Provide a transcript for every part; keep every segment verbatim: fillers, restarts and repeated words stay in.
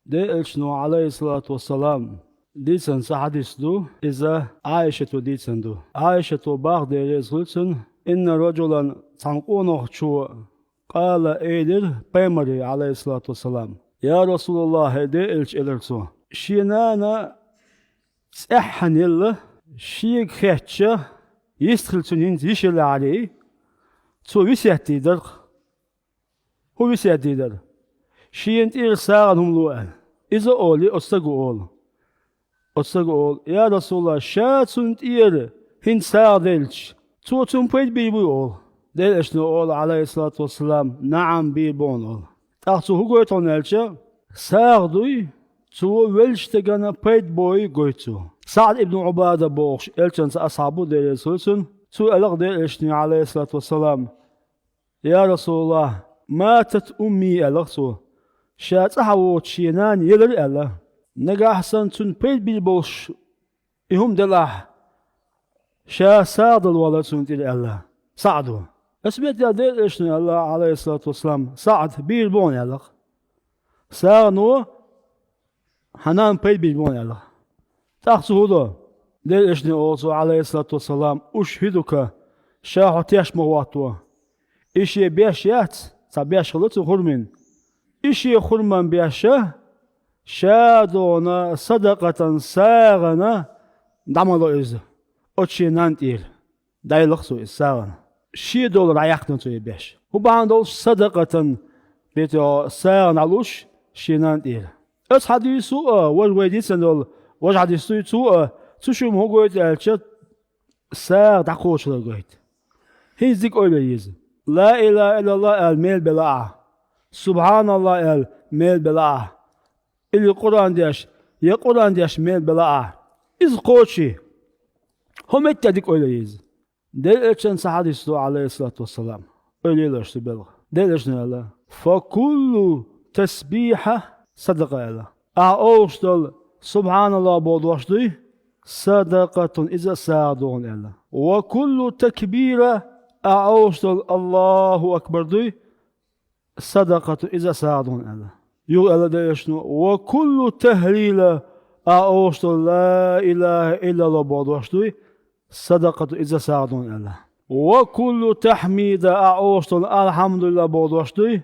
Делан элчано, Ӏалайхиссалату вассалам, дийцина цхьа хьадис ду, иза Ӏайшата дийцина ду. Ӏайшата боху, Дела реза хуьлда цунна: «Инна раджулан», цхьана къонахчо, «къала», элира пайхамаре, Ӏалайхиссалату вассалам: «Я Расулаллах, хӀай Делан элча», элира цо. Шен нана цӀеххьана елла, шега хетча, йистхила цуьнан хӀинца йиш елахьара, цо весет дийр дара. ХӀун весет дийр дара? Шена тӀера сагӀина хӀума ло аьлла. Иза олий, оцу стага олу. Оцу стага олу: «Я Расулаллах, ша цунна тӀера хӀинца сагӀа делча, цо цунна пайда бийр буй?» олу. Делан элчано олу, Ӏалайхиссалату вассалам: «НаӀам, бийр бу хьуна», олу. ТӀаккха цо хӀун гойту хьуна аьлча, сагӀа дуй, цо веллачу стагана пайда бой гойту цо. СаӀд ибн Ӏубада бохуш, элчанан асхьаб ву, Дела реза хуьлда цунна, цо аьлла-кх Делан элчане, Ӏалайхиссалату вассалам: «Я Расулаллах, матат умми», аьлла-кх цо, ша цӀахь а воцуш шен нана елира аьлла. Нагахь санна цунна пайда бийр болуш и хӀума делахь, ша сагӀа дала валара цунна тӀера аьлла СаӀдо. Оцу меттехь Делан элчано аьлла, Ӏалайхиссалату вассалам: «СаӀд, бийр бу хьуна», аьлла-кх. СагӀано хьан нанна пайда бийр бу хьуна аьлла. ТӀаккха цо хӀун до? Делан элчане олу цо, Ӏалайхиссалату вассалам: «УшхӀидука, ша хьо теш ма хӀотто». И шен беш яц, цхьа беш хилла цу хурмин. И шен хурман беш а, ша дона садакъатан, сагӀана дӀа ма ло иза оцу шен нанна тӀера. ДӀайилла-кх цо иза сагӀана. Шен долара дӀаяьккхина цо и беш. ХӀун бахьана долуш садакъатан, бетӀо, сагӀана дӀалуш шен нанна тӀера? Оцу хьадисо а, важа вай дийцина долу важа хьадис дуй, цо а, цу шуьма хӀун гойту аьлча, сагӀа дӀакхочур гойту. ХӀинца дика ойла е иза. Ла илаха иллаллах аьлла мел белахь а, субхьаналлах аьлла мел белахь а, или Къуръан деш, я Къуръан деш мел белахь а, иза кхочий. ХӀун меттехь дика ойла е иза? Делан элчанан цхьа хьадис ду, Ӏалайхиссалату вассалам. Ойла елаш ду белха. Делан элчано аьлла: «Фа куллу тасбихьа садакъа», аьлла. Ахьа олуш долу субхьаналлах боху дош дуй, садакъатун, иза а сагӀа ду хьуна аьлла. «Ва куллу такбира», ахьа олуш долу Аллаху акбар дуй, садакъатун, иза а сагӀа ду хьуна аьлла. Юха аьлла Делан элчано: «Ва куллу тахлила», ахьа олуш долу ла илаха иллаллах боху дош дуй, садакъатун, иза а сагӀа ду хьуна аьлла. «Ва куллу тахмида», ахьа олуш долу алхьамдулиллах боху дош дуй,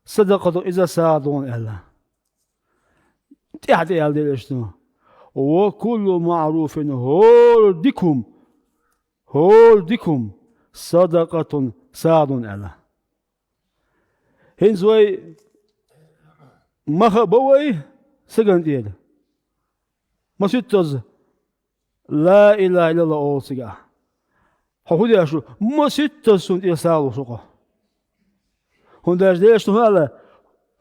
садакъатун, иза а сагӀа ду хьуна аьлла. ТӀаьхьа тӀе аьлла Делан элчано: «Ва куллу маъруфин», хӀора дика хӀума, хӀора дика хӀума, садакъатун, сагӀа ду хьуна аьлла. ХӀинца вай маха а бо вай стагана тӀера. Масийттаза ла илаха иллаллах олу цигахь. Хьо хӀун деш ву? Масийттаза цунна тӀера сагӀа луш ву хьо. ХӀунда аьлча Делан элчано хӀун аьлла?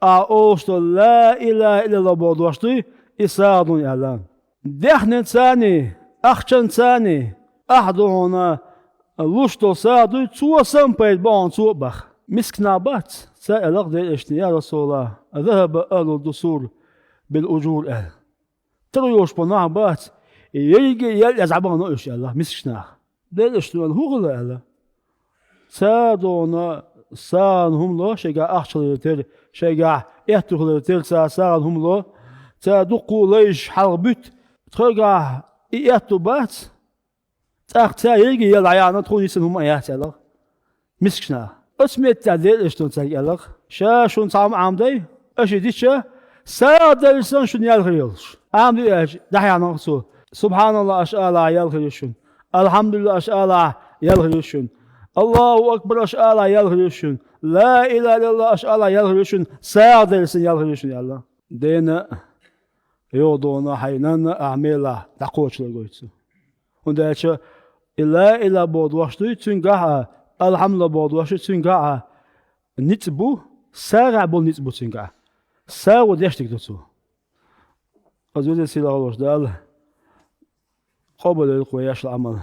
Ахьа олуш долу ла илаха иллаллах боху дош дуй, и сагӀа ду хьуна аьлла. Даьхнинца а, ахчанца а ахь ду хьуна луш долу сагӀа дуй, цо санна пайда бо хьуна цо а баха. Мискачу нах бац, цара аьлла-кх Делан элчане: «Я Расулаллах, захаба ахлуд дусур бил ужур», аьлла. Тара йолуш болу нах бац, ерриге а ял эцна дӀабахана уьш аьлла, мискачу нах. Делан элчано аьлла: «ХӀун хилла?» аьлла. Цара дона сагӀана хӀума ло, шайгахь ахча хиларе терра, шайгахь аьтту хиларе терра, цара сагӀана хӀума ло, цара дуккха а лайш хьалха буьту, тхоьгахь и аьтту бац, тӀаккха цара ерриге а ял дӀаяхьна, тхуна йисина хӀума а яц аьлла. Мискачу нах. Оцу меттехь Делан элчано цаьрга аьлла-кх: «Ша шуна цхьа хӀума Ӏамадай, аша и дича, сагӀа даллалц санна шуна ял хир йолуш». Ӏамаду аьлча, дӀахьехна-кх цо: «Субхьаналлах аша алахь, ял хир ю шуна. Алхьамдулиллах аша алахь, ял хир ю шуна. Аллаху акбар аша алахь, ял хир ю шуна. Ла илаха иллаллах аша алахь, ял хир ю шуна. СагӀа даллалц санна ял хир ю шуна», аьлла. Дена а, юха дона хьайн нанна а ахь мелахь дӀакхочур гойту цо. ХӀунда аьлча и ла илаха боху дош дуй цуьнгахь а, алхьамдулиллах боху дош дуй цуьнгахь а, ницкъ бу, сагӀехь болу ницкъ бу цуьнгахь. СагӀо деш дерг ду цо. Аса веза сийлахь волуш Дала къобалйойла вай еш йолу Ӏамал.